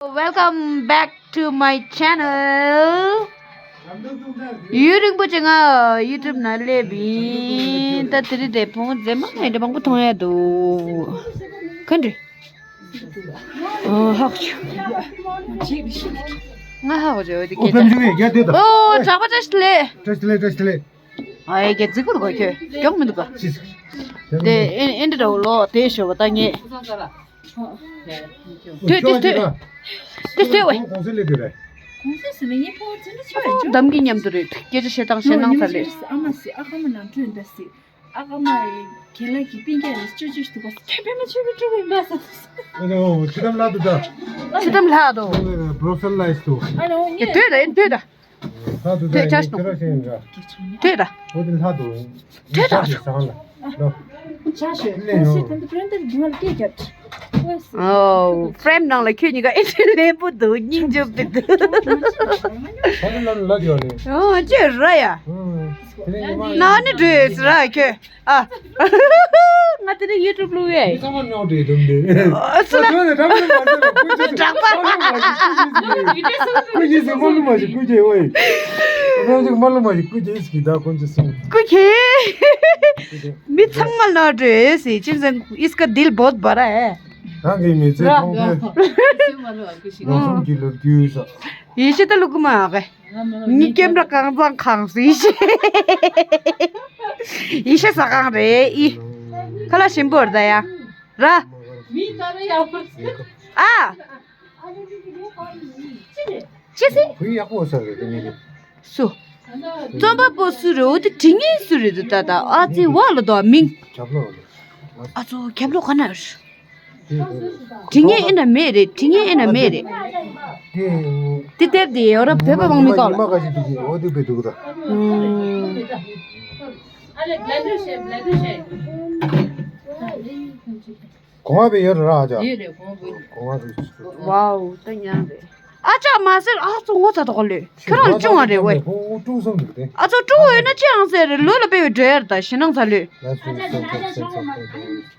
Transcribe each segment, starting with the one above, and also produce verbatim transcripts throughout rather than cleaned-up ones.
Welcome back to my channel. ཡུན་རིང་པོ་ཅིག་ང་YouTube་ནང་སླེབས་ཡིན། ད་དེ་རིང་དེ་བོང་མཛེས་མ་ཡིན་དེ་མང་པོ་མཐོང་ཡ་འདུག་ག་འདྲ། ཨོ་ཧ་གོ་ཆུ། ང་ཧ་གོ་ཆུ་འོ་དེ་ཨོ་སྐད་ཆ། ཕན་ཚུན་ཡ་དེ་ད། ཨོ་གྲགས་པ་བཀྲ་ཤིས་བདེ་ལེགས། བཀྲ་ཤིས་བདེ་ལེགས། བཀྲ་ཤིས་བདེ་ལེགས། ཨ་ཡ་ག་རྫིག་པོ་རུ་གོ་ཁྱོད་སྐྱོང་མི་འདུག་ག་ཅི་ཟིག་དེ་ཨེ་ཨེ་འདྲ་འདྲ་བོ་ལོ་དེ་ཞོ་བ་ད་ངས། ཐོས་ཐོས་ཐོས། ཐོས་ཐོས་ཝེ། གོང་ས་ལས་དེ་རེད། གོང་ས་ཟེར་ནས་ངས་ཕོ་བ་ཚོ་འདྲ་ཆོས་ཡིན་ཆོས། འདམ་གྱི་མཉམ་དུ་རེད་སྐད་ཆ་བཤད་སྟངས་བཤད་སྣང་ཚ་ལས། ཨ་མ་སི་ཨ་ཁ་མ་ནང་ཁྲོད་འདྲ་སི། ཨ་ཁ་མ་ཡི་རྒན་ལགས་ཀྱི་སྤུན་ཀྱག་རེད་ཅོ་ཅོ་ཞིག་འདུག་ག་ཁྱོད་པད་མ་ཆོས་པའི་སྤྲུལ་སྐུ་ཡིན་པ་ས། ཨ་ནི་ཨོ་ཁྱི་དམ་ལྷ་དུ་ད། ཁྱི་དམ་ལྷ་དུ། པོ་རོ་ཕེ་ཤ་ནལ་ལའི་ཛི་དུ། ཨ་ནི་ཨོ་ངས་ཐོས་ད་ཡིན་ཐོས་ད། ད་དུ་ད་ཐོས་ཆ་ཡིན་སོང་། ཁྱེད་རང་ཐོས་ད། ཨོ་དེ་ལྷ་དུ། ཐོས་ད། ཟང་ལ། ལོ། ཆ་ཤོད་ཁོ་སི་དེ་འདི་བྲན་དེར་རྒྱུ་མ་ལ་སྐད་རྒྱབ། ཨོ་ཧྥེམ་ནང་ལ་ཁྱོད་གཉིས་ཀ་ཨེ་འདྲ་ལེན་པོ་འདུག་སྙིང་རྗེ་པོ་འདུག་ཧ་ལམ་ལ་ལ་ཡོད་ནི། ཨོ་ཅེ་ར་ཡ། ཨུམ། དེ་ནས་ཉི་མ་ན་ནི་འགྲོས་ར་ཁྱོད། ཨ། ང་དེ་ནས་ཡུ་ཊུབ་བླུག་ཡས། མི་ཚང་མ་ནོར་འདྲེ་དུམ་འདྲེ། ཨ་སུ་ལ། ཨ་ཚོ་ནས་དྲང་པོ་མ་ཟེར་ལ་ཀུན་གྱིས་དྲང་པོ། མ་ལུས་མ་ཞིག་ཀུན་གྱིས་ཀུན་གྱིས་མ་ལུས་མ་ཞིག་ཀུན་གྱིས་ཨོ་ཡི། ཨ་ཚོ་ཅིག་མ་ལུས་མ་ཞིག་ཀུན་གྱིས་ཨིས་ཀྱི་ད་ཀུན་གྱིས་སུ། ཀུན་གྱིས། མི་ཚང་མ་ནོར་འདྲེ་ཟེར་ཅིན་ཟེར་ཨིས་ཀ་དིལ་བོད་བ་ར་ཨེ། རང་གི་མི་ཚེ་ར། ཐོང་ཐོང་། ལོ་གསུམ་གྱི་ལོ་རྒྱུས་ས། ཡེ་ཤེས་ད་ལུ་ཀུ་མ་ཨ་གེ། ངའི་ཀེམ་ར་གང་ཚང་གང་སུ་ཡེ་ཤེས། ཡེ་ཤེས་ས་གང་རེད་ཨི། ཁ་ལག་ཞིམ་པོ་རེད་ད་ཡ། ར། ཨ། ཅི་སི། བུ་ཡག་པོ་ས་རེད་དེ་ནི། སུ། རྩོམ་པ་པོ་སུ་རེད། འོ་དེ་དྲི་ངན་སུ་རེད་འདུག་ད་ད་ཨ་ཙི་བ་ལ་དོ་མིང་། ཁྱབ་ལོ་རེད། ཨ་ཙོ་ཁྱབ་ལོ་ག་ན་རེད། དྲི་ངན་ཨེ་ན་མེད་རེད། དྲི་ངན་ཨེ་ན་མེད་རེད། དེ་དེབ་དེ་ཡོ་རོབ་བོད་པ་མང་མི་ཀོ་ལ། ཉི་མ་ག་ཞིག་འདུག་གི་འོ་དེ་བེ་འདུག་ད། ཨུམ། གོང་བ་བེ་ཡོད་ར་ཨ་ཅག་ཡོད་རེད་གོང་བེ། གོང་བ་བེ། ཝའོ་ད་ཉང་རེད། ཨ་ཅག་མ་ཟེར་ཨ་ཙོ་ངོ་ཚ་དོག་ལེ། ཁྱོད་རང་ཅུང་བ་རེད་ཝེ། ཁོ་ཀྲུང་སོང་འདུག་དེ། ཨ་ཙོ་ཀྲུང་བས་ན་ཅི་ཡང་ཟེར་རེད། ལོ་ལ་བེ་བེ་འདྲེ་ཡར་ད་ཞེ་ནང་ཚ་ལོས། ལ་སུ་སོང་སོང་སོང་སོང་སོང་།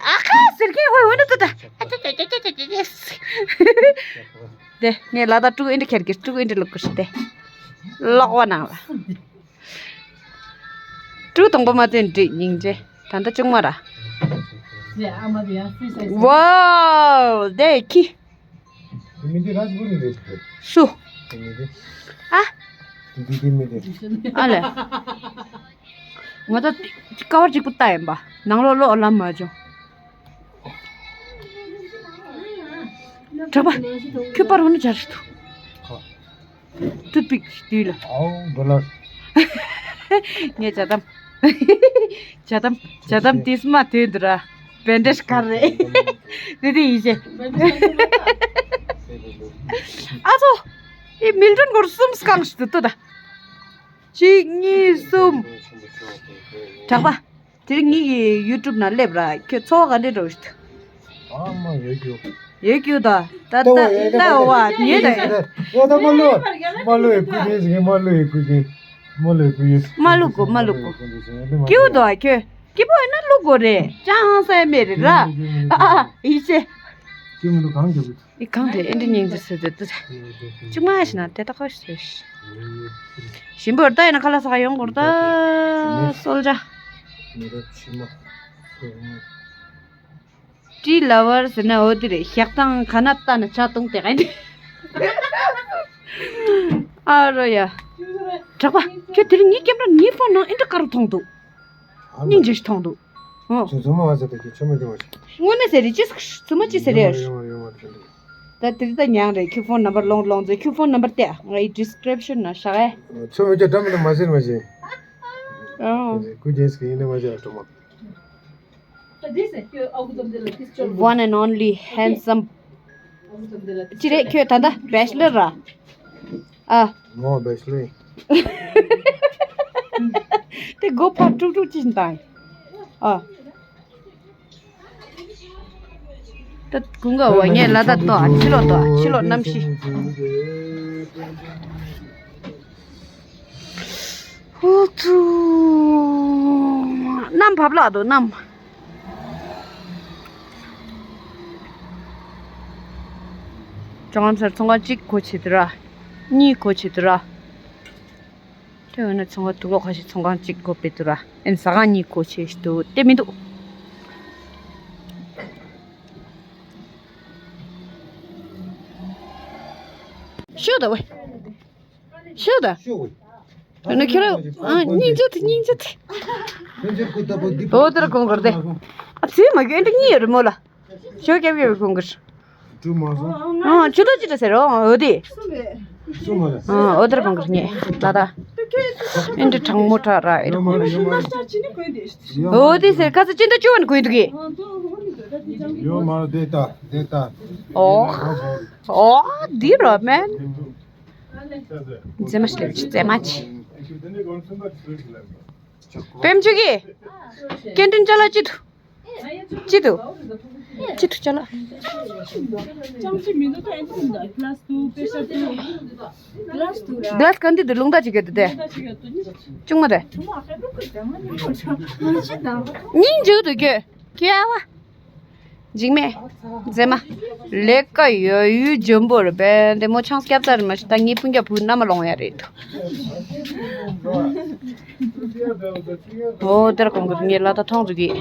ཨ་ཁ་ཟེར་མཁན་ཧོས་འོ་ན་ཏུ་ད། དེ་ངས་ལ་ད་ཀྲུ་ཨིན་དྲི་ཁྱེར་གི་ཀྲུ་ཨིན་དྲི་ལུག་གི་ཤི་དེ། ལོག་བ་ནང་ལ། ཀྲུ་དང་པོ་མ་ཏན་དྲི་སྙིང་རྗེ། ད་ལྟ་ཅུང་མ་ར། ཝའོ་དེ་ཁི། མི་འདི་ར་ཇི་བུ་ནི་རེད། སུ། ཨ། འདི་འདི་མི་འདི། ཨ་ལེ། ང་ད་ཀ་བར་གཅིག་པུ་ལྟ་ཡིན་པ། ནང་ལོགས་ལོགས་ལམ་མ་བྱུང་། གྲོགས་པ། ཁྱོད་པར་འོ་ན་བྱ་རེད་དོ། ཏུ་པིག་དུས་ལ། ཨའོ་ཌོ་ལར། ངས་ཇ་དམ། ཇ་དམ་ཇ་དམ་ཏིས་མ་དོན་དུ་ར། བེན་ཌེ་ཇི་ག་རེ། རེ་དེ་ཡིན་ཞེ། ཨ་ཚོ། ཨི་མིལ་ཊོན་སྒོར་གསུམ་སྐང་ཞིག་ཏུ་ཏུ་ད། གཅིག་གཉིས་གསུམ། གྲགས་པ། དེ་རིང་ངེད་ཀྱི་ཡུ་ཊུབ་ནང་སླེབས་ར་ཁྱོད་ཚོར་བ་ག་འདྲས་འགྲོ་ཞིག་ཨ་མ་ཡོད་རྒྱུ། ཡོད་རྒྱུ་ད། ད་ལྟ་ད་བ་ཡོད་ད་ད་ད་ཡོད་ད། ཡོད་ད་མ་ལོ། མ་ལོ་ཡི་ཀུ་ཅི་ཟིག་མ་ལོ་ཡི་ཀུ་ཅི། མ་ལོ་ཡི་ཀུ་ཅི། མ་ལོ་གོ་མ་ལོ་གོ། སྐྱིད་པོ་འདུག་ཨ་ཁྱོད། སྐྱིད་པོ་ཡིན་ན་ལོ་གོ་རེད་ཅང་ཧང་སང་མེད་རེད་ར། ཨ་ཨ་ཡིད་ཆེས། སྐྱིད་མི་འདུག་གང་རྒྱབ་གི། ཨི་གང་དེ་ཨེ་འདྲ་སྙིང་རྗེ་ཟེར་དེ་ཏུ། ཅི་མ་ཤི་ན་དེ་ད་ཁོ་ཤི་ཤི། ཞིམ་པོར་ལྟ་ཡིན་ན་ཁ་ལག་ཟ་ཡོང་གོ་ད། སོལ་ཇ། མི་རབས་ཕྱི་མ། སོལ་མ། ཏྲི་ལ་བར་ཟེར་ན་འོ་དེ་རེད། ཞག་དང་ཁ་ན་ལྟ་ན་ཆ་གཏོང་དེ་ག་ཡིན། ཨ་རོ་ཡ། གྲགས་པ། ཁྱོད་དེ་རིང་ངའི་ཀེམ་ར་ངའི་ཕོན་ནང་ཨེ་འདྲ་དཀར་པོ་མཐོང་འདུག་སྙིང་རྗེ་ཞིག་མཐོང་འདུག་ཨོ། ཚོ་ཚོ་མ་བ་ཚོ་དེ་ཁྱོད་ཆོ་མ་ཆོ་མ་ཆོ། དངོས་གནས་ཟེར་རེད་ཅི་ཟིག་ཚོ་མ་ཅི་ཟེར་རེད། ཡོང་བ་ཡོང་བ་ཡོང་བ་ཆོ་འདུག་ད་དེ་རིང་ད་ཉང་རེད། ཁྱོད་ཕོན་ནམ་བར་ལོང་ལོང་ཚོ་ཁྱོད་ཕོན་ནམ་བར་བལྟས་ང་ཡི་ཌི་སི་ཀི་རིབ་ཤན་ན་བཞག་ཨེ། ཚོ་མ་ཆོ་འགྲམ་ལ་མ་ཟེར་མ་ཟེར། ཨོ། ཀུ་ཅེས་ཀི་ཡིན་ན་མ་ཟེར་ཨ་ཀྲོ་མ། One and only handsome. ཅི་རེད་ཁྱོད་ད་ལྟ་བེ་ཆི་ལར་ར། ཨ། ངོ་བེ་ཆི་ལར། དེ་སྒོ་ཕར་དཀྲུག་དཀྲུག་ཅི་བཞིན་དང་། ཨ། ད་དགུན་ཁ་བ་ངས་ལ་ད་ཏོ་ཨ་ཕྱི་ལོགས་ཏོ་ཨ་ཕྱི་ལོགས་གནམ་གཤིས། ཧུ་ཚུ། གནམ་བབས་ལགས་འདུག་གནམ། ཅང་ལམ་སར་ཚོང་ཁང་གཅིག་སྒོ་ཕྱེ་འདུག་ར། གཉིས་སྒོ་ཕྱེ་འདུག་ར། དེ་འོ་ན་ཚོང་ཁང་དུག་ལོག་ཁ་ཤས་ཚོང་ཁང་གཅིག་སྒོ་ཕྱེ་འདུག་ར། ཨེ་ཟ་ཁང་གཉིས་སྒོ་ཕྱེ་འདུག་དེ་མི་འདུག་ཤོད་ད་ཝེ། ཤོད་ད། ཤོད་ཝེ། ཨ་ནི་ཁྱེད་རང་ཨ་སྙིང་རྗེ་དེ་སྙིང་རྗེ་དེ། འོ་དེར་གོང་གར་དེ། ཨ་ཚེ་མ་གི་ཨེ་འདྲ་གཉིས་ཡོད་རེད་མོ་ལ། ཞོ་རྒྱབ་རྒྱབ་གོང་གར། ཀྲུ་མ་སོང་། ཨ་ཅི་ཏོ་ཅི་ཏོ་ཟེར་རོ་འོ་དེ། སུ་མ་རེད། ཨ་འོ་དེར་གོང་གར་ཉེ་ད་ད། ཨེ་འདྲ་གྲང་མོ་དྲག་ར་ཨེ་འདྲ་གོང་གར། འོ་དེ་ཟེར་ཁ་ས་ཅི་འདྲ་ཅུ་བན་གོས་འདུག་གི། ཡོ་མ་རེད་དེ་ད་དེ་ད། ཨོ། ཨོ་འདི་རོ་མན། མཛེས་མ་ཞིག་ལེབ་ཅི་མཛེས་མ་ཅི། པེམ་ཆུ་གི། སྐད་འཕྲིན་ཅ་ལག་ཅི་ཐུ། ཅི་ཐུ། ཅི་ཐུ་ཅ་ལག་ཅང་ཅི་མི་འདུག་ད་ཨེ་འདུག་མི་འདུག་གླ་སི་ཏུ་པེ་ཤ་ཏུ། གླ་སི་ཏུ་ར། གླ་སི་ག་འདི་འདུག་རླུང་རྟ་ཅིག་གི་འདུག་དེ། ལུང་ད་ཅི་གི་འདུག་ནི། ཅུང་མ་དེ། ཆུ་མ་ཧེ་རུ་ཀི་དེ་མ་ནི་ཁོ་ཆ། མ་ཅི་ད། སྙིང་རྗེ་འདུག་གི། ཀྱེ་ཨ་བ། འཇིགས་མེད། མཛེས་མ། ལས་ཀ་ཡོད་ཡུལ་འཇོན་པོ་རེད་པས་འདི་མོ་ཆང་སྐྱབས་ཚར་མ་ཤི་ད་ངའི་སྤུན་ཀྱག་བུ་མནའ་མ་ལོང་ཡ་རེད་དོ། འོ་དེར་གོང་གི་ངའི་ལ་ད་མཐོང་ཚུགས་ཀྱི།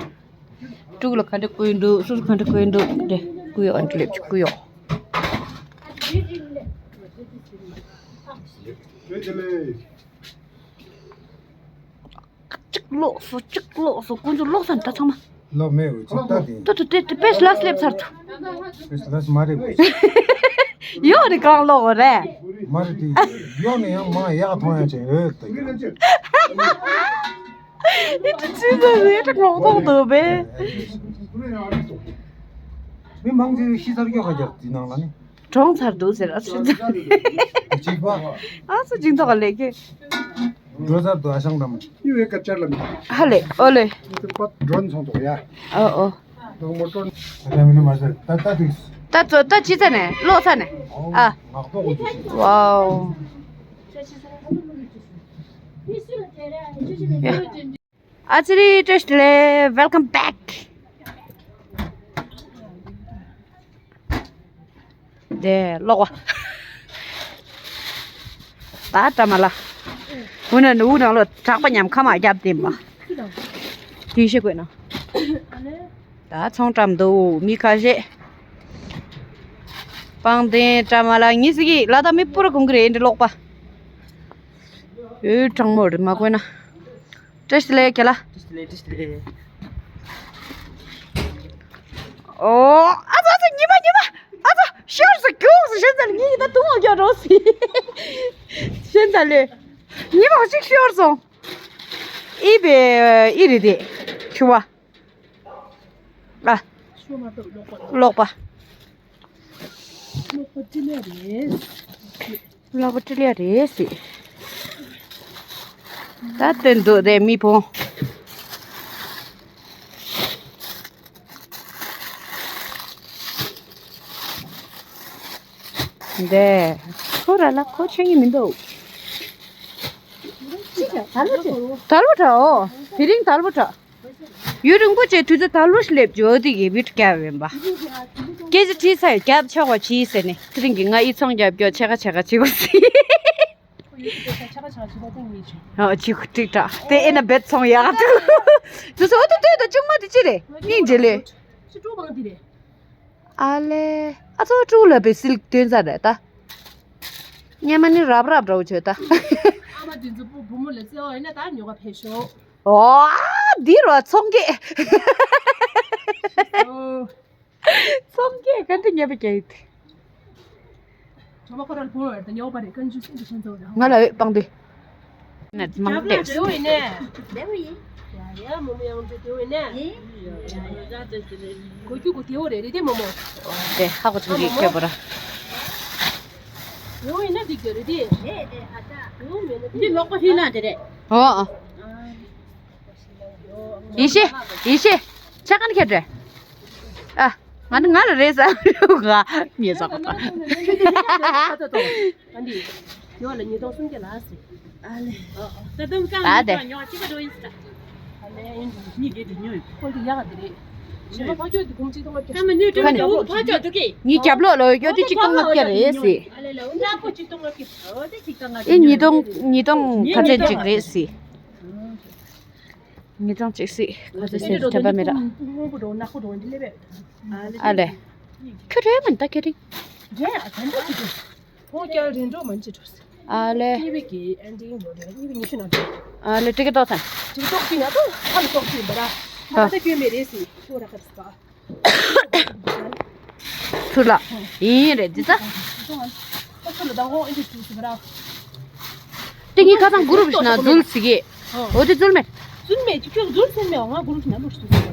ཀྲུག་ལ་ག་འདྲ་བསྐུར་འདུག་སུ་སུ་ག་འདྲ་བསྐུར་འདུག་དེ་བསྐུར་ཡོད་ཨ་འདྲ་ལེབ་ཅིག་བསྐུར་ཡོད། གཅིག་ལོག་སོ་གཅིག་ལོག་སོ་ཁོང་ཚོ་ལོག་ས་ནི་ད་ཚང་མ། ལོག་མེད་འོས་ཅིག་ལྟ་དེ། ཏུ་ཏུ་ཏེ་ཏེ་པེ་སི་ལ་སི་ལེབ་ཚར་ཏུ། པེ་སི་ལ་སི་མ་རེད་འོས་ཅིག་ཡོག་ནི་གང་ལོག་འོ་རེད། མ་རེད་དེ། ཡོག་ནི་ཡང་མ་ཡག་མཐོང་ཡ་ཅན་འོས་ཏེ། ཨི་ཏི་ཅི་ཟེར་ཨི་ཏི་ངོག་ཐོག་ཏུ་བེ། མི་མང་ཆེ་ཤི་ཚར་ཀྱོག་ཁ་རྒྱག་དེ་ནང་ལ་ནི། གྲོངས་ཚར་འདུག་ཟེར་ཨ་ཚོ་ཅིག་པ། ཨ་ཚོ་ཅིག་ཐོག་ལས་ཀྱི། འགྲོ་ཚར་འདུག་ཨ་ཞང་འགྲམ། ཡུ་ཨེ་ཀ་ཅར་ལ་མི། ཧ་ལེ་ཨོ་ལེ། ཏི་པ་ཌོན་སོང་འདུག་ཡ། ཨོ་ཨོ། ཏོག་མོ་ཊོན། ད་མི་ནི་མ་ཟེར་ད་ད་དུས། ད་ཚོ་ད་ཅི་ཚ་ནས་ལོག་ཚ་ནས། ཨ། ངག་ཏོག་གོ་ཅི། ཝའོ། ཨ་ཙི་རི་བཀྲ་ཤིས་བདེ་ལེགས། Welcome back. དེ་ལོག་བ། ད་ཀྲ་མ་ལ། འུ་ན་འུ་ནང་ལོ་དྲག་པ་ཉམས་ཁ་མ་རྒྱབ་དེ་མ། དེ་ཤེས་དགོས་ན། ད་ཚོང་ཀྲམ་འདུག་མི་ཁ་ཤས། པང་གདན་ཀྲ་མ་ལ་ཉི་ཟི་གི་ལ་ད་མི་པུ་ར་གུང་གི་རེད་འདི་ལོག་པ། ཨོའི་གྲང་མོ་རེད་མ་དགོས་ན། བཀྲ་ཤིས་བདེ་ལེགས་ཁྱེད་ལ། བཀྲ་ཤིས་བདེ་ལེགས་བཀྲ་ཤིས་བདེ་ལེགས། ཨོ། ཨ་ཙི་ཨ་ཙི་ཉི་མ་ཉི་མ། ཨ་ཙི་ཤོར་སོང་རྒྱུགས་སོང་ཞེན་ཙ་ལེ་ངེད་ཀྱི་ད་དུང་ཨོ་རྒྱག་འགྲོ་སི། ཞེན་ཙ་ལེ། ཉི་མ་གཅིག་ཤོར་སོང་། ཨི་བེ་ཨི་རེད་དེ། ཆུ་བ། ཨ། ལོག་པ། ལོག་པ་ཅི་ལས་རེད། ལོག་པ་ཅི་ལས་རེད་ཟེར། ད་སྟོན་འདུག་རེད་མི་བོང་། འདས། ཁོ་ར་ལ་ཁོ་ཆེན་གྱི་མི་འདུག་དལ་བུ་དྲག་ཨོ། དེ་རིང་དལ་བུ་དྲག་ཡུན་རིང་པོ་བྱས་དུས་ཚོད་དལ་བུ་སླེབས་འཇོག་དེ་གི་བིད་སྐྱབས་ཡིན་པ། སྐད་ཆ་དྲིས་ཚར་རྒྱབ་ཆོག་པ་གྱིས་ཟེར་ནས་དེ་རིང་གི་ང་ཨི་ཚོང་རྒྱབ་སྐྱོ་ཆེ་ཁ་ཆེ་ཁ་བྱེད་དགོས་སྲིད། ཨོ་ཅི་ཁུ་ཀྲིག་ཀྲག་དེ་ཨེ་ན་བེད་ཚོང་ཡག་ཏུ། དུས་ཚོད་ཨོ་ཏུ་ཏོས་དང་ཅུང་མ་དེ་ཅི་རེད་སྙིང་རྗེ་ལེ། ཨ་ལེ། ཨ་ཚོ་ཀྲུག་ལ་བེ་སིལ་སྟོན་ས་རེད་ད། སྙེ་མ་ནི་རབ་རབ་འདྲ་བོ་བྱོས་ད། ཨ་མ་དེ་ཚོ་བུ་བུ་མོ་ལ་བརྩེ་བ་ཡིན་ན་ད་ཉོ་ག་ཕེབས་ཤོག་ཨོ། འདི་རོ་ཚོང་སྐད། ཨོ། ཚོང་སྐད་ག་འདྲ་ཉེས་པ་རྒྱག་ཡོད་དེ། ཁྲོ་མ་ཁོ་རང་ལ་བུ་མོ་ཡོད་ད་ཉོ་བ་རེད་ཀན་ཇུ་སིང་གི་ཤན་ཚོ་རེད། ང་ལ་ཡོད་སྤང་དུས། ནས་མང་པོ་བལྟས། ཡ་ཡ་མོ་མོ་ཡང་འདྲ་དེ་བས་ནས། གོ་རྒྱུ་གོ་དེ་བོ་རེད་རེད་དེ་མོ་མོ། དེ་ཧ་གོ་ཚུགས་ཀྱི་ཁྱོད་པོ་ར། ཡོང་ཡིན་ན་འགྲིག་གི་རེད་དེ། འདི་ལོག་པ་ཧི་ན་དེ་རེད། ཨོ། ཡེ་ཤེས། ཡེ་ཤེས། ཆ་ག་ནས་ཁྱེར་རེད། ཨ། ང་ནི་ང་ལ་རེད་ཟེར། ང་ངས་ཟ་ག་ད། ཨ་འདི། ཉོ་ལ་ཉིས་སྟོང་སུམ་བརྒྱ་ལ་ཟེར། ཨ་ལེ། ད་དུང་ཀང་ད་དེ། ཉོ་གཅིག་པ་འགྲོ་ཡིན་ཟེར། ཨ་ལེ། གཉིས་བརྒྱད་དེ་ཉོ་ཡིན། ཁོ་འདི་ཡག་ག་དེ་རེད། ཞིང་པ་ཕ་སྐྱོ་དེ་ཁུངས་གཅིག་སྟོང་ལྔ་བརྒྱ། ཁ་མི་ནུས་དྲན་ཏེ་འུ་ཕ་སྐྱོ་དུ་ཀི། ངའི་རྒྱབ་ལོགས་ལ་ཡོད་དེ་གཅིག་སྟོང་ལྔ་བརྒྱ་རེད་ཟེར། ཨ་ལེ་ལེ་འུ་ནག་པོ་གཅིག་སྟོང་ལྔ་བརྒྱ་འོ་དེ་གཅིག་སྟོང་ལྔ་བརྒྱ། ཨེ་ཉིས་སྟོང་ཉིས་སྟོང་ཁ་ཚོན་གཅིག་རེད་ཟེར། ཉིས་སྟོང་གཅིག་ཟེར་ཁ་ཚོན་ཟེར་དྲན་པ་མེད་ར། སྔོན་པོ་འགྲོ་ནག་པོ་འགྲོ་འདི་ལེ་བས། ཨ་ལེ། ཁྱོད་རེད་མིན་ད་ཁྱེད་རིང་། རེད་ཨ་དམ་པོ་གཅིག་འགྲོ། ཁོང་སྐྱར་རིན་འགྲོ་མ་ནི་ཅི་འགྲོ་ཟེར། ཨ་ལེ། གཉིས་པའི་གི་ཨན་ཏིང་ལོ་རེ་གཉིས་པའི་ཉི་ཤུ་ནང་འགྲོ། ཨ་ལེ་ཏི་ཀེ་ཏོག་ཚན། ཅིག་ཏོག་ཅིག་ན་ཏོ་ཧ་ལ་ཏོག་ཅིག་འདི་ར། ཧ་ཧ་ད་སྐྱོན་མེད་རེད་ཟེར་ཁྱོད་ར་ཁ་ཟེར་ག་ཚུར་ལ། ཡིན་རེད་འདི་ད། ཁོ་ཚོ་ལ་ད་འོ་ཨན་ཏི་ཅུ་ཟེར་བ་ར། ཏི་ངའི་ཁ་སང་གུ་རུབ་ཤི་ན་འཛུལ་ཟིག་གི། འོ་དེ་འཛུལ་མེད། འཛུལ་མེད་ཀྱི་ཁྱོད་འཛུལ་ཟེར་མེད་ང་གུ་རུབ་ཤི་ན་ལུག་ཤི་འཛུལ་མེད།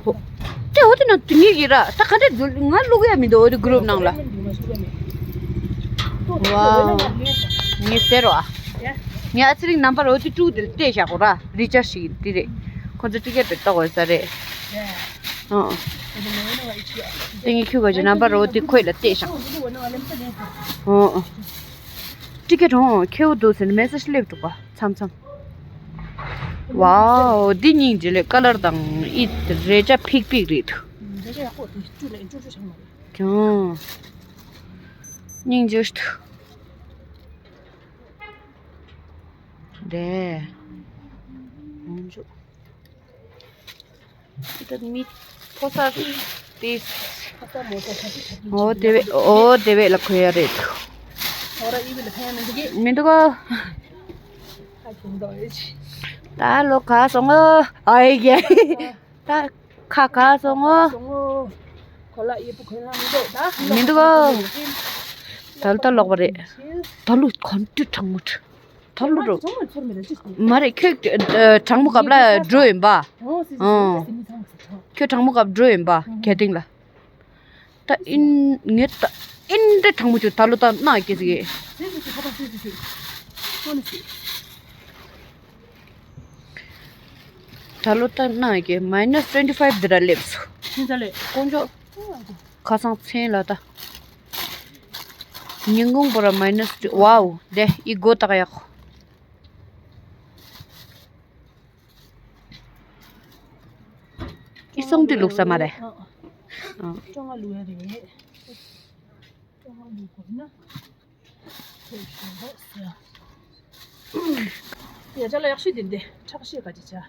དེ་འོ་དེ་ན་དུ་ངེད་ཀྱི་ར་ད་ག་འདྲ་འཛུལ་ང་ལུག་ཡ་མི་འདུག་འོ་དེ་གུ་རུབ་ནང་ལ། ཝའོ། ངས་ཟེར་བ། ངས་ཨ་ཚེ་རིང་ནམ་བར་འོ་དེ་ཀྲུག་དེ་ལ་བལྟས་བཞག་གོ་ར་རི་ཅར་ཞིག་དེ་རེད། ཁོ་ཚོ་ཊི་ཀེ་ཊི་དེ་ལྟ་དགོས་ས་རེད། ཨོ། དེ་ངས་ཁྱོད་ག་ཅི་ནམ་བར་འོ་དེ་ཁོས་ལ་བལྟས་བཞག་ཨོ། ཊི་ཀེ་ཊི་འོང་ཁེའུ་འདུག་ཟེར་ནས་མེ་སེ་ཇི་སླེབས་འདུག་ག་མཚམས་མཚམས། ཝའོ། འདི་སྙིང་རྗེ་ལེ་ཀ་ལར་དང་ཨི་རེ་ཅ་ཕིག་ཕིག་རེད། རེ་ཅ་ཡག་པོ་དེ་བཅུ་ལས་བཅུ་བཅུ་ཆགས་མ་རེད། ཀྱང་། སྙིང་རྗེ་ཞིག་འདུག་དེ། འོན་ཅུ། ད་མི་ཕོ་གསར་ཏིས། ཨོ་དེ་བས་ཨོ་དེ་བས་ལ་ཁོ་ཡ་རེད། མི་འདུག་ག་ད་ལོ་ག་སོང་ཨ་ཨེ་གེ། ད་ཁ་ག་སོང་ཨ། མི་འདུག་ག་ད་ལོ་ད་ལོག་པ་རེད། ད་ལོ་གོན་ཏི་གྲང་མོ། ད་ལོ་འགྲོ། མ་རེད་ཁྱོད་གྲང་མོ་སྐབས་ལ་འགྲོ་ཡིན་པ། ཁྱོད་གྲང་མོ་སྐབས་འགྲོ་ཡིན་པ་གལ་ཏེ་ལ། ད་ཨིན་ངས་ད་ཨིན་འདྲ་གྲང་མོ་བྱུང་ད་ལོ་ད་ནག་སྐྱེ་ཟིག་ད་ལོ་ད་ནག་སྐྱེ་མའི་ནས་ཊུ་ཝེན་ཊི་ཕའིབ་འདི་ར་སླེབས་སོང་། དཀོན་མཆོག་ཁ་སང་མཚན་ལ་ད། ཉིན་གུང་པོ་ར་མའི་ནས་ཊུ། ཝའོ་དེ་ཨི་སྒོ་ཏག་ཡག་ཨི་སོང་དུས་ལུག་ས་མ་རེད། ཨ། ཅོ་ང་ལུག་ཡ་རེད། ཅོ་ང་ལུག་དགོས་ན། ཕེབས་ཤོག་ཟེར། ཡ་ཅ་ལ་ཡག་ཤོས་དེ་འདི་ཁྲག་ཤེད་ག་ཅི་བྱ།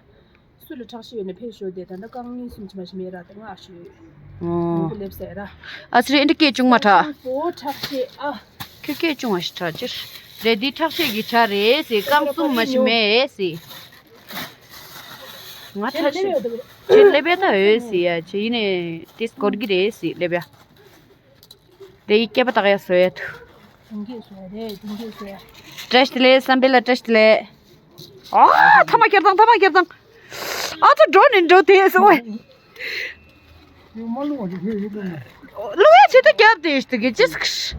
སུ་ལ་ཁྲག་ཤེད་ཡོད་ན་ཕེབས་ཤོག་དེ་ད་ལྟ་རྐང་གཉིས་གསུམ་ཅི་མ་ཞིག་མེད་ར་ད་ང་ཤོད། ཨོ། ཁོ་སླེབས་ཟེར་ར། ཨ་ཚེ་རིང་འདི་སྐད་ཅུང་མ་ཁྲ། ཕོ་ཁྲག་ཤེད་ཨ། ཁྱོད་སྐད་ཅུང་མ་ཞིག་ཁྲ་ཅིར། རེད་འདི་ཁྲག་ཤེད་ཀྱི་ཆ་རེད་ཟེར་རྐང་གསུམ་མ་ཞིག་མེད་ཟེར། ང་ཁྲག་ཤེད། ཁྱེད་སླེབས་ཡ་ད་འོས་ཟེར་ཡ་ཅི་ཡིན་ནས་དེ་སྐོར་གྱི་རེད་ཟེར་སླེབས་ཡ། དེ་ཡི་སྐྱེས་པ་དག་ཡ་བཟོ་ཡ་ཐུ། དུང་སྐད་བཟོ་ཡ་རེད་དུང་སྐད་བཟོ་ཡ། བཀྲ་ཤིས་བདེ་ལེགས་བསམ་འཕེལ་ལ་བཀྲ་ཤིས་བདེ་ལེགས། ཨ་ཐ་མ་ཁྱེར་དང་ཐ་མ་ཁྱེར་དང་། ཨ་ཚོ་འགྲོ་ནས་འགྲོ་དེ་སོང་བས། ལུག་ཡ་ཆེ་ཏུ་རྒྱབ་དེ་ཞིག་གི་ཅི་སྐ་ཤི།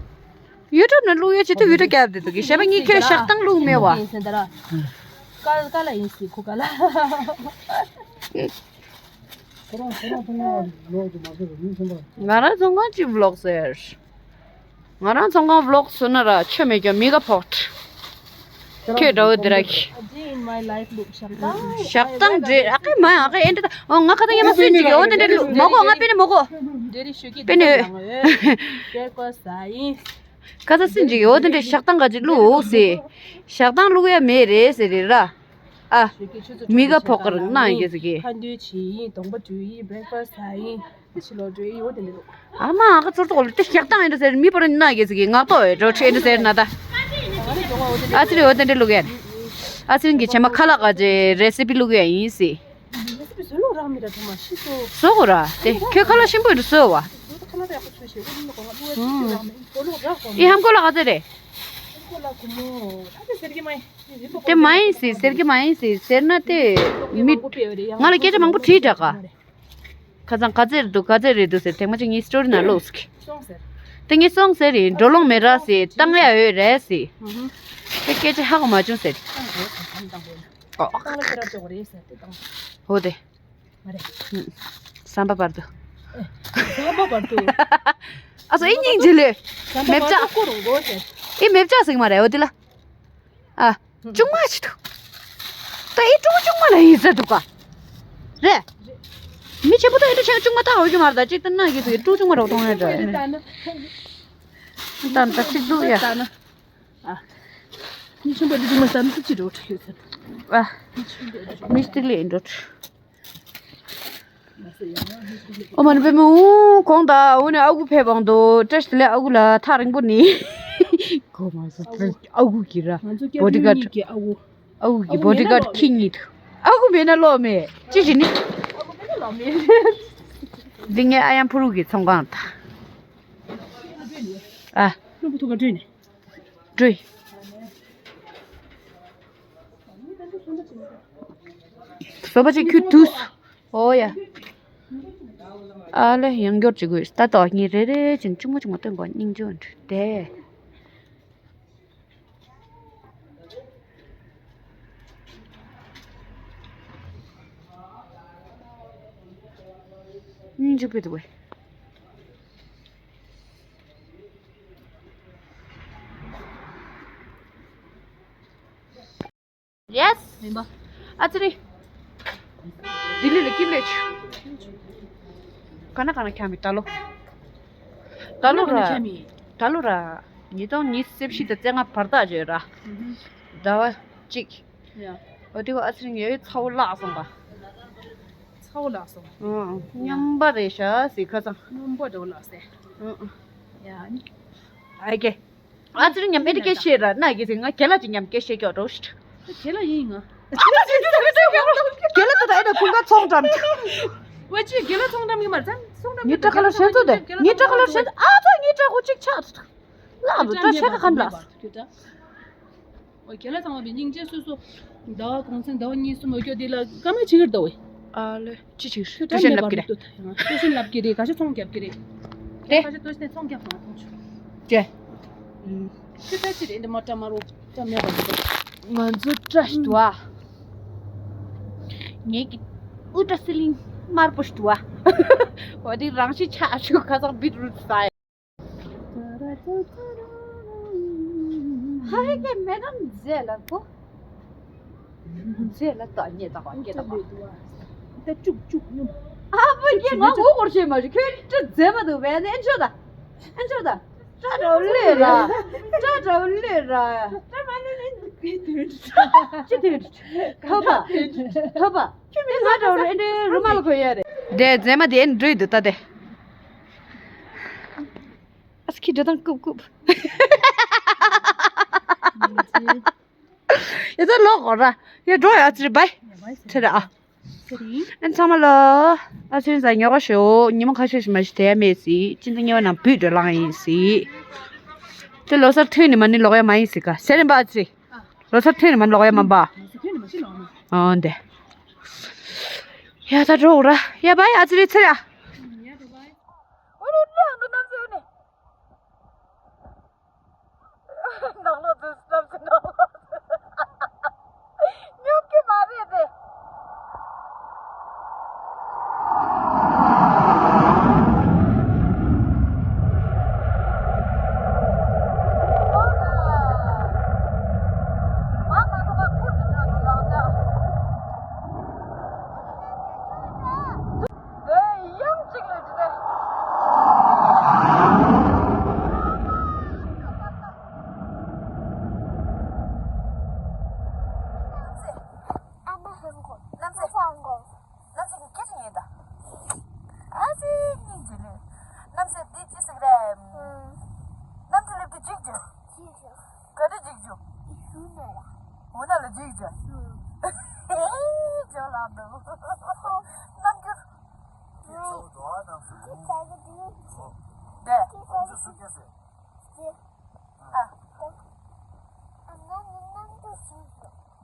ཡུ་ཊུབ་ནས་ལུག་ཡ་ཆེ་ཏུ་ཡུ་ཊུབ་རྒྱབ་དེ་དུ་གི་ཞེ་པ་གཉིས་ཁྱེར་ཞག་དང་ལུག་མེ་བ། ཀ་ཀ་ལ་ཡིན་སི་ཁུ་ཀ་ལ། ཁོ་རང་ཁོ་རང་ཕ་ཉོ་བ་ལོག་ཏུ་མ་ཟེར་བ་མི་ཚན་པ། ང་རང་ཚོང་ཁང་གཅིག་ཝི་ལོག་ཟེར། ང་རང་ཚོང་ཁང་ཝི་ལོག་བཟོ་ན་ར་ཆོ་མེད་ཀྱང་མི་ག་ཕོག་ཁྱོད་འདྲ་བོ་འདི་ར་གི། A day in my life ལུག་ཞག་དང་། ཞག་དང་འདྲེ་ཨ་ཀའི་མ་ཨ་ཀའི་ཨེ་འདྲ་ད་ཨོ་ང་ཁ་ད་ཡ་མ་སུན་ཅིག་ཨོ་དེ་འདྲ་ལུག་མོ་གོ་ང་པེ་ནེ་མོ་གོ། འདྲེ་རི་ཤུ་གི་པེ་ནེ། འདྲེ་རི་ལང་ཨེ། ཀེ་ཀོ་ས་ཡིན། ཁ་ས་སུན་ཅིག་ཨོ་དེ་འདྲ་ཞག་དང་ག་ཅིག་ལུག་ཟེ། ཞག་དང་ལུག་ཡ་མེད་རེད་ཟེ་རེད་ར། ཨ། མི་ག་ཕོག་གར་གནང་ཡིན་གྱི་ཟེར་གི། ཁ་འདོན་བྱེད་ཡིན་གདོང་པ་འདྲུད་ཡིན་བྷེག་ཕ་སི་ཟ་ཡིན་ཏི་ཕྱི་ལོག་འགྲོ་ཡིན་འོ་དེ་འདྲ་ལུག་ཨ་མ་ཨ་ཁ་ཚོར་ཚོགས་ལ་ཏི་ཞག་དང་ཡིན་འདྲ་ཟེར་མི་པོ་ར་གནང་ཡིན་གྱི་ཟེར་གི་ངག་ཏོ་འོད་འགྲོ་ཁྲེ་འདྲ་ཟེར་ན་ད། ཨ་ཙི་རེ་འོ་དེ་འདྲ་ལུག་ཡིན། ཨ་ཙི་རིང་གི་བྱེ་མ་ཁ་ལག་ག་ཅེ་རེ་སི་པི་ལུག་ཡིན་ཟེར། བཟོ་གོ་ར་དེ་ཁྱོད་ཁ་ལག་ཞིམ་པོ་འདྲ་བཟོ་བ། ཨི་ཧམ་ཀོ་ལ་ག་ཚོད་རེད། དེ་མ་ཡིན་སྲིད་ཟེར་གི་མ་ཡིན་སྲིད་ཟེར་ན་དེ་མི་ང་ལ་སྐད་ཆ་མང་པོ་དྲིས་དྲག་ག་ཁ་སང་ག་ཚོད་རེད་འདུག་ག་ཚོད་རེད་འདུག་ཟེར་དེ་མ་ཅིག་ངའི་སི་ཊོ་རི་ནང་ལོགས་ཀྱི་དེ་ངས་སོང་ཟེར་རེད་འགྲོ་ལོང་མེད་ར་ཟེར་བཏང་ཡ་ཡོད་རེད་ཟེར་དེ་སྐད་ཆ་ཧ་གོ་མ་བྱུང་ཟེར། ཨོ་ཨོ་ཧོ་དེ། མ་རེད། ཟམ་པ་བར་དུ། ཟམ་པ་བར་དུ། ཨ་སོ་ཨི་སྙིང་རྗེ་ལེ། མེབ་ཅག་ཀོ་རུ་གོ་ཟེར། ཨི་མེབ་ཅག་ཟིག་མ་རེད་འོ་དེ་ལ། ཨ། ཅུང་མ་ཞིག་འདུག་ད་ཨི་ཀྲུང་ཅུང་མ་ལ་ཡིན་ས་འདུག་ག་རེད། མི་ཆེན་པོ་དང་ཨེ་འདྲ་བྱས་ན་ཅུང་མ་བཏང་འོས་ཀྱི་མ་རེད། ད་ཅིག་ལྟ་ན་གི་ཟེར་ཀྲུག་ཅུང་མ་རོགས་གཏོང་ཡ་འདྲ། ད་ད་ཅིག་འདུག་ཡ། ད་ན་ཨ། མི་ཆེན་པོ་འདི་ཅུང་མ་ཟ་ན་ཅི་རོགས་ཡོད་ཟེར། ཨ། མི་སྟིག་ལེ་འགྲོ། ཨོ་མ་ནི་པད་མ། ཨུ་གོང་ད་འུ་ནས་ཨ་ཁུ་ཕེབས་འོང་དོ། བཀྲ་ཤིས་བདེ་ལེགས། ཨ་ཁུ་ལ་ཐག་རིང་པོ་ནི། གོ་མ་སོང་། ཨ་ཁུ་གི་ར། ང་ཚོ་སྐྱབས་བཅོལ་གཉིས་ཀྱི་ཨ་ཁུ། ཨ་ཁུ་གི་བོ་ཌི་གཱཌ་ཁྱི་གཉིས་དུ། ཨ་ཁུ་མེད་ན་ལོག་མེད། ཅི་ཞིག་ནི། འདི་ངའི་ཨ་ཡང་ཕུ་རུ་གི་ཚོང་ཁང་དང་། ཨ། སློབ་བུ་ཐུག་ག་འགྲོས་ནས། འགྲོས། བཟོ་པ་ཅིག་ཁྱུ་དུས། ཨོ་ཡ། ཨ་ལེ་ཡང་སྐྱོར་བྱེད་དགོས། ད་ལྟ་ངས་རེ་རེ་བྱས་ནས་ཆུང་མ་ཆུང་མ་སྟོན་དགོས། སྙིང་རྗེ་འདྲ་དེ། སྙིང་རྗེ་པོ་འདུག་བས། ཡེས། མིན་པ། ཨ་ཙི་རི། ལྡི་ལི་ལ་ཀིམ་ལེ་ཆུ། ག་ན་ག་ན་ཁྱམ་མི་ད་ལོ། ད་ལོ་ར། ད་ལོ་ར། ཉིས་སྟོང་ཉི་ཤུ་རྩ་བཞི་དང་རྩ་ལྔ་བར་ཐག་བརྗོད་ར། ཟླ་བ་གཅིག་ཡ། འོ་དེ་ག་ཨ་ཙི་རི་ངའི་ཚ་བོ་བརླག་སོང་པ། ཚ་བོ་བརླག་སོང་། ཨང་། མཉམ་པ་རེད་ཤག་ཟེར་ཁ་སང་། མཉམ་པ་འགྲོ་ལགས་སེ། ཨང་། ཡ་ནི། ཨ་ཀེ། ཨ་ཙི་རི་མཉམ་ཨེ་ཏི་སྐད་བཤད་ར་ན་གི་ཟེར། ང་རྒན་ལགས་ཀྱི་མཉམ་སྐད་བཤད་ཀྱོག་འགྲོ་ཤི། རྒན་ལགས་ཡིན་ང་། རྒན་ལགས་ད་ལྟ་ཨེ་ད་ཁུང་ཁ་ཚོང་འགྲམ། ཝེ་ཅི་རྒན་ལགས་ཚོང་འགྲམ་ཡིན་མ་རེད། ཚོང་འགྲམ་ངའི་སྐྲ་ཁ་ལ་ཞེན་ཚོ་དེ། ངའི་སྐྲ་ཁ་ལ་ཞེན། ཨ་ཙི་ངའི་སྐྲ་ཁུ་གཅིག་ཆག་ལགས་འདུག་སྐྲ་ཆག་ག་ཁན་ལགས། ཨོ་རྒན་ལགས་ཚང་མ་བའི་སྙིང་རྗེ་སོ་སོ། ཟླ་བ་གུང་སེང་ཟླ་བ་གཉིས་གསུམ་འོ་སྐྱོ་འདི་ལ་སྐར་མ་ཅིག་གིར་ཟླ་བའི། ཨ་ལེ། ཅི་ཅིག་ཏུ་ཤན་ལབ་ཀྱི་རེད། ཏུ་ཤན་ལབ་ཀྱི་རེད། ག་ཤ་ཚོང་རྒྱབ་ཀྱི་རེད། དེ། ག་ཤ་ཏུ་ཤན་ཚོང་རྒྱབ་ན་ཐོང་ཆུ། ཅེ། ཁྱོད་ད་ཅི་རེད་འདི་མ་ཏྲ་མ་རོ་ཏྲ་མེད་པ་འདུག་ང་ཚོ་བཀྲ་ཤིས་འདུག་ཨ། ངེད་ཀྱི་དབུ་སྐྲ་སི་ལིང་དམར་པོ་ཞིག་འདུག་ཨ། འོ་དེ་རང་ཤི་ཆག་ཆུ་ཁ་སང་བིད་རུ་ཟ། ཧ་ཧེ་ཀེ་མེ་ཌམ་མཛེས་ལ་གོ། མཛེས་ལ་ཏོ་ཉེ་ཏོ་ཧོ་ཀེ་ཏོ་ཧོ། ད་ཅུག་ཅུག་ཉུམ། ཨ་བུ་ཀེ་ང་ངོ་སྐོར་ཤེས་མ་རེད། ཁྱོད་ཀྱི་མཛེས་མ་འདུག་བས་ནས་འཇོ་ད། ཨ་འཇོ་ད། ཏྲ་ཏྲ་ལོས་ར། ཏྲ་ཏྲ་ལོས་ར། ཏྲ་མ་ལོས་ལོས་ཀི་དུ། ཅི་དུ། ཐོབ་པ། ཐོབ་པ། ཁྱོད་མི་ང་འདྲ་བོ་རེད། འདི་རུ་མ་ལ་གོ་ཡ་རེད། དེ་མཛེས་མ་དེ་འགྲོས་འདུག་ད་དེ། ཨ་སི་ཁྱི་འདྲ་དང་ཀུབ་ཀུབ། ཡ་ད་ལོག་གོ་ར། ཡ་འགྲོ་ཡ་ཙི་རི་བའི། ཚེ་ར་ཨ། ཨན་ཚང་མ་ལོ། ཨ་ཚེ་རིང་ཟ་ཉོ་ག་ཤོག་ཉི་མ་ཁ་ཤས་ཤིག་མ་ཞིག་དེ་མེད་སི། ཅི་འདི་ཉེ་བ་ནང་བུད་འགྲོ་ལང་ཡིན་སི། དེ་ལོ་སར་ཐོན་ནི་མ་ནི་ལོག་ཡ་མ་ཡིན་སི་ཀ་སེ་རེན་པ་ཨ་ཚེ། ལོ་སར་ཐོན་ནི་མ་ནི་ལོག་ཡ་མ་པ། ཨོ་འདེ། ཡ་ད་འགྲོ་ར། ཡ་བའི་ཨ་ཚེ་རི་ཚེ་ར། ནང་ལོགས་དུ་སྣམ་སུ་ནང་ལོགས་སུ་སྙོམས་ཀྱི་མ་རེད་དེ། དེ་ཡང་གཅིག་ལས་ཀྱི་དེ། ཨ་མ་ཧང་གོ། ནམ་ཟེ་ཧང་གོ། ནམ་ཟེ་གི་སྐད་ཆ་ཉན་ད། ཨ་ཙི་སྙིང་རྗེ་ནི། ནམ་ཟེ་འདི་ཅི་ཟིག་རེད། ནམ་ཟེ་ལེབ་ཀྱི་འཇིག་རྒྱུ། ག་འདྲ་འཇིག་རྒྱུ། འུ་ན་ལ་འཇིག་རྒྱུ། ཨེ་ཇོ་ལ་འདུག་ནམ་རྒྱུན། དེ། ཨ།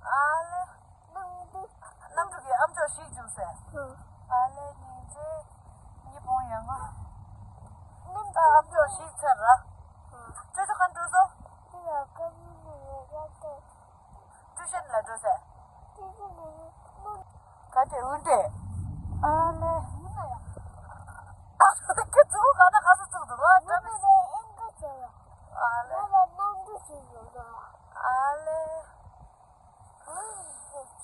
ཨ་ལེ། གནམ་གྲུ་གི་ཨ་མཆོག་ཞིག་བྱུང་ཟེར། ཨ་ལེ་ཉིན་མཚན་གཉིས་པོ་ཡོང་ང་། ཨ་མཆོག་ཞིག་ཚར་ར། ཅོ་ཅོ་གང་འགྲོ་སོ། ཊུ་ཤན་ལ་འགྲོ་ཟེར། ག་དེ་འུན་ཏེ། ཨ་ལེ། ཁྱེད་ཚོ་ག་ན་ག་ས་བཙུགས་འདུག་ཨ། ཨ་ལེ། ཨ་ལེ།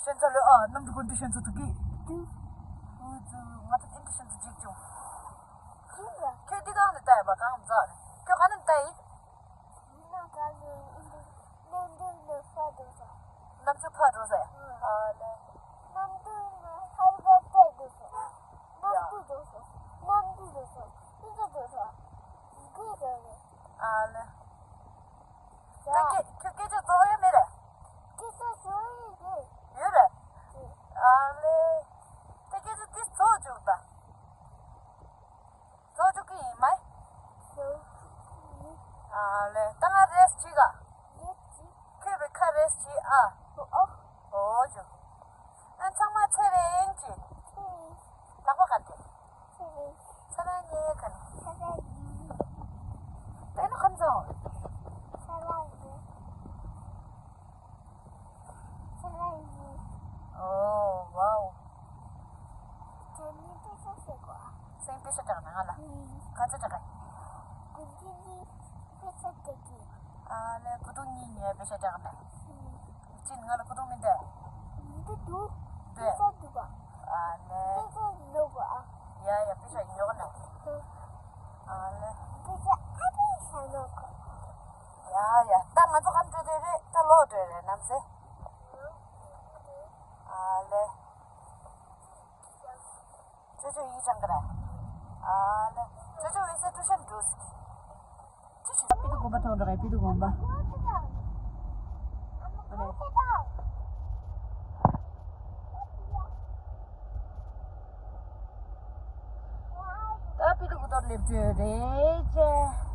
ཤན་ཚ་ལོས་ཨ་གནམ་གྲུ་ཀུན་ཏུ་ཤན་ཚ་དུ་གི། ང་ཚོ་ཨིན་ཏི་ཤན་ཏུ་འཇིགས་བྱུང་། ཁྱོད་འདི་གང་ནས་ལྟ་ཡིན་པ། གང་ཚ་རེད། ཁྱོད་ག་ནས་ལྟ་ཡིན། མི་ན་ག་ནས་ཨིན་ཏི་གནམ་དུས་ནས་ཕར་འགྲོ་ས། གནམ་ཆུ་ཕར་འགྲོ་ས། ཨ་ལེ། གནམ་དུས་ནས་ཧར་པ་པས་འགྲོ་ས། གནམ་དུས་འགྲོ་ས། གནམ་དུས་འགྲོ་ས། ཨིན་ཏི་འགྲོ་ས། འགྲོ་ས་རེད། ཨ་ལེ། ད་ཁྱོད་ཁྱོད་སྐད་ཆ་རྫོགས་ཡོད་མེད་རེད། སྐད་ཆ་རྫོགས་ཡོད་རེད། ཡོད་རེད། ཨ་ལེ། ད་སྐད་ཆ་དེ་རྫོགས་བཅུག་ད། རྫོགས་བཅུག་གི་ཡིན་མ། རྫོགས་བཅུག་གི་ཡིན། ཨ་ལེ། ད་ང་རེས་བྱེད་ག། རེས་བྱེད། ཁྱོད་པའི་ཁ་རེས་བྱེད་ཨ། ཨོ། ཨོ་ཅོ། ཨ་ཚང་མ་ཚེ་རིང་གི། ཚེ་རིང་། ལག་པ་ག་དེ། ཚེ་རིང་། ཚེ་རིང་ཉེ་ག་ནས། ཚེ་རིང་། དེ་ནི་ཁམས་བཟང་། ཚེ་རིང་། ཚེ་རིང་། ཨོ་ཝའོ། ཁྱེད་གཉིས་པེ་ས་ཟེར་གོ། སེང་པེ་ས་དྲག་ན་ང་ལ། ཨུམ། ག་ཚོད་དྲག་ག། དགུ་བདུན་གཉིས་པེ་ས་དྲག་གི། ཨ་ལེ། དགུ་བདུན་གཉིས་ནས་པེ་ས་དྲག་ན། ཨུམ། ཅི་ང་ལ་དགུ་བདུན་མི་འདུག་མི་འདུག་འདུག་འདུག་པེ་ས་འདུག་ག། ཨ་ལེ། པེ་ས་ཉོ་གོ་ཨ། ཡ་ཡ། པེ་ས་ཉོ་གོ་ན། ཨུམ། ཨ་ལེ། པེ་ས་ཨ་པེ་ས་ཉོ་གོ། ཡ་ཡ། ད་ང་ཚོ་ག་འགྲོ་འདོད་རེད། ད་ལོག་འགྲོ་རེད་ནམ་སེ། ཨ་ལེ། ཅོ་ཅོ་ཡིག་སྦྱང་གི་རེད། ཨ་ལེ། ཅོ་ཅོ་འོད་ཟེར་ཊུ་ཤན་འགྲོ་ཟིག་ཅི་ཞིག་པི་ཏི་དགོན་པ་ཐོག་འགྲོ་གི། པི་ཏི་དགོན་པ། ད་པི་ཏི་དགོན་པར་སླེབས་རྒྱུ་རེད་ཅེ།